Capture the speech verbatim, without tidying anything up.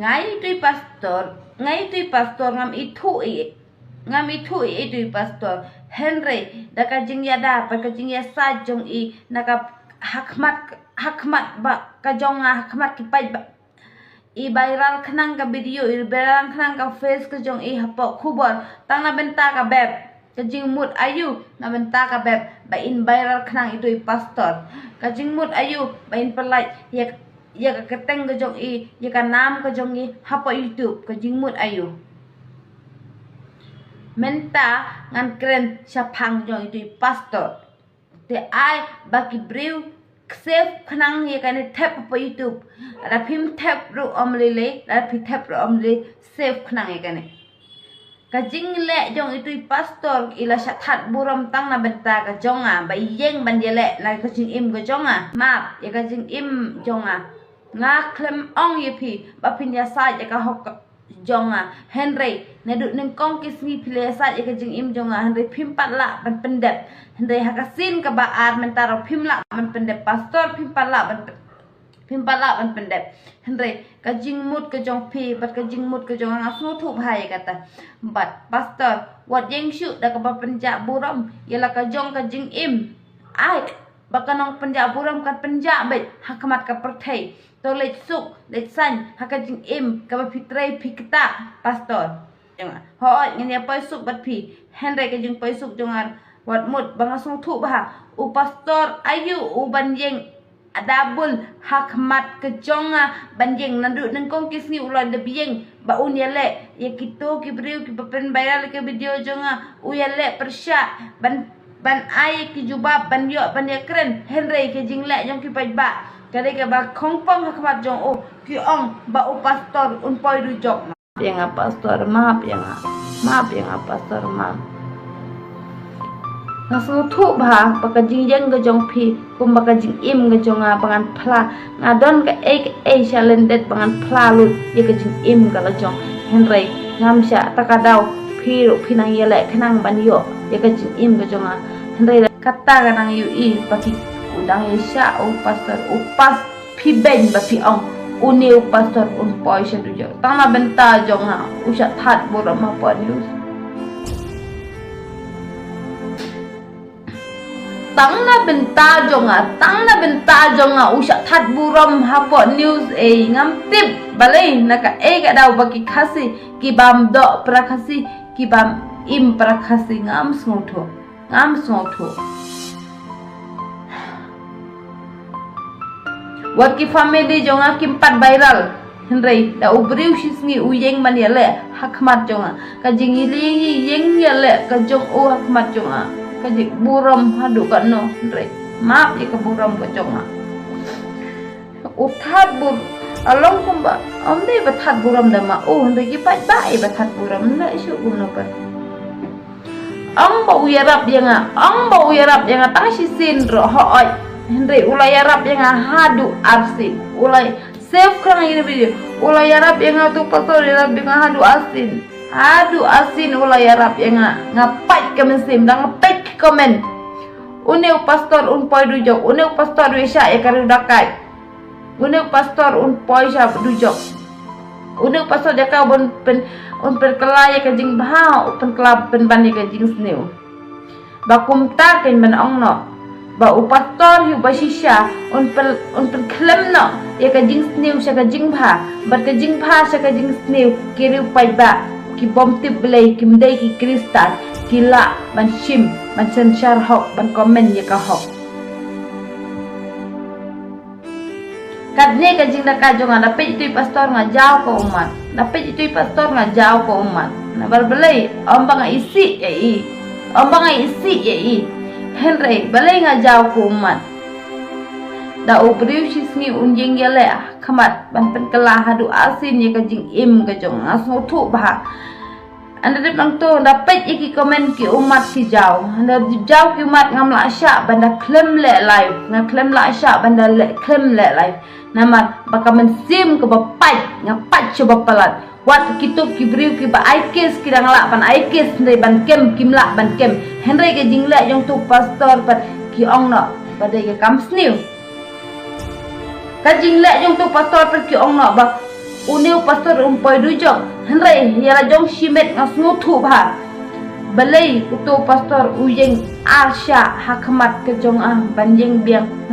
Nga ithuh i pastor, nga ithuh i pastor, ngam ithuh i, ngam ithuh i ithuh i pastor. Hynrei da ka jingïada bad ka jingïasaid jong i na ka hakhmat, hakhmat ba ka jong nga, hakhmat ki paidbah. I viral khnang ka video, i viral khnang ka face ka jong i hapoh khubor. Tang na bynta ka beb. Ka jingmut aïu na bynta ka beb ba in viral khnang ithuh i pastor? Ka jingmut aïu ba in pynlait ïa, ïa ka kyrteng ka jong i, ïa ka nam ka jong i hapoh YouTube? Ka jingmut aïu? Mynta ngan kren shaphang jong ithuh i pastor. Te ai ba ki briew save khnang ïa kane, thep hapoh YouTube. Lada phim thep ruh ym lei lei, lada phi thep ruh ym lei, save khnang ïa kane. Ka jingleh jong ithuh i pastor i la shah that burom tang na bynta ka jong nga, ba i ïeng ban ïaleh na ka jingim ka jong nga. Map ïa ka jingim jong nga. Nga khlem ong ïa phi ba phin ïasaid ïa ka hok ka jong nga. Hynrei naduh nyngkong ki sngi phi la ïasaid ïa ka jingim jong nga, hynrei phim pat lah ban pyndep. Hynrei ha ka sien kaba ar mynta ruh phim lah ban pyndep, pastor, phim pat lah ban pyn-, phim pat lah ban pyndep. Hynrei ka jingmut ka jong phi bad ka jingmut ka jong nga, nga sngewthuh bha ïa kata. Bad pastor, wat ïeng shuh da kaba pynjah burom ïa la ka jong ka jingim. Ai ba ka nongpynjah burom kan pynjah beit ha khmat ka pyrthei. To leit suk leit saiñ ha ka jingim kaba phi trei phi ktah, pastor. Hooid, ngan ïa poi suk bad phi. Hynrei ka jingpoi suk jong nga, wat mut ba nga sngewthuh bha. U pastor aïu u ban ïeng, ada bun ha khmat ka jong nga ban ïeng? Naduh nyngkong ki sngi u la dep ïeng ba un ïaleh ïa kito ki briew kiba pynviral ïa ka video jong nga. U ïaleh pyrshah ban, ban ai ki jubab, ban ïoh ban ïakren. Hynrei ka jingleh jong ki paidbah ka dei kaba khongpong ha khmat jong u. Ki ong ba u pastor un poi dujok. Map ïa nga pastor, map ïa nga. Map ïa nga pastor, map. Nga sngewthuh bha ba ka jingïeng ka jong phi kumba ka jingim ka jong nga ba ngan phla. Nga don kaei kaei sha lyndet ba ngan phla lut ïa ka jingim ka la jong. Hynrei ngam shah, ta ka daw phi ruh phi nang ïaleh khnang ban ïoh ïa ka jingim ka jong nga. Hynrei kata ka nang ïohi ba ki, u dang ïa shah u pastor, u pas phi beiñ ba phi ong une u pastor un poi sha dujok. Tang na bynta jong nga u shah that burom hapoh news. Tang na bynta jong nga, tang na bynta jong nga u shah that burom hapoh news. Ei, ngam tip balei na kaei ka daw ba ki Khasi ki bam doh para Khasi, ki bam im para Khasi, ngam sngewthuh. Ngam sngewthuh. Wat ki family jong nga kim pat viral. Hynrei da u briew shi sngi u ïeng ban ïaleh ha khmat jong nga. Ka jingïaleh, ïeng ïaleh ka jong u ha khmat jong nga, ka jingburom haduh katno. Hynrei map ïa ka burom ka jong nga. U that bur, a long kumba ym dei ba that burom da ma u, hynrei ki paidbah i ba that burom, ym leh shuh kumno pat. Ong ba u ïarap ïa nga, ong ba u ïarap ïa nga tang shisien ruh, hooid. Hynrei u la ïarap ïa nga haduh arsien. U la save khnang ïa kane ka video. U la ïarap ïa nga, uto u pastor u ïarap ïa nga haduh arsien. Haduh arsien u la ïarap ïa nga. Nga peit ka mynsiem, dang nga peit ka comment. Une u pastor un poi dujok, une u pastor u ïashah ïa ka riew dakaid. Une u pastor un poi sha dujok. Une u pastor jaka un pyn, un pynkylla ïa ka jingbha, un pynkylla pynban ïa ka jingsniew. Ba kumta kein ban ong noh ba u pastor hi uba shisha un pyn, un pynkhlem noh ïa ka jingsniew sha ka jingbha, bad ka jingbha sha ka jingsniew. Ki riew paidbah ki bym tip Blei, kim dei ki Khristan, ki lah ban shim, ban synshar hok, ban comment ïa ka hok. Katne ka jingdaka jong nga, da peit ito i pastor nga jaw ka ummat. Da peit ito i pastor nga jaw ka ummat. Namar balei? Ym ba nga isih ïa i. Ym ba nga isih ïa i. Hynrei balei nga jaw ka ummat? Da u briew shi sngi un ïeng ïaleh ha khmat ban pynkylla haduh arsien ïa ka jingim ka jong nga, sngewthuh bha. Ynda dep nangto, ynda peit ïa ki comment ki ummat ki jaw. Ynda jaw ki ummat ngam lah shah ban da khlem leh live. Nga khlem lah shah ban da leh, khlem leh live. Namar ba ka mynsiem kaba pait, nga pait sha ba palat. Wat kito ki briew kiba ai case ki dang lah ban ai case, hynrei ban kem kim lah ban kem. Hynrei ka jingleh jong uto u pastor pat ki ong noh ba dei ka kam sniew. Ka jingleh jong uto u pastor pat ki ong noh ba Une u pastor um poi dujok, hynrei ïa la jong shimet nga sngewthuh bha. Balei uto u pastor u ïeng ar shah ha khmat ka jong nga ban ïeng biang na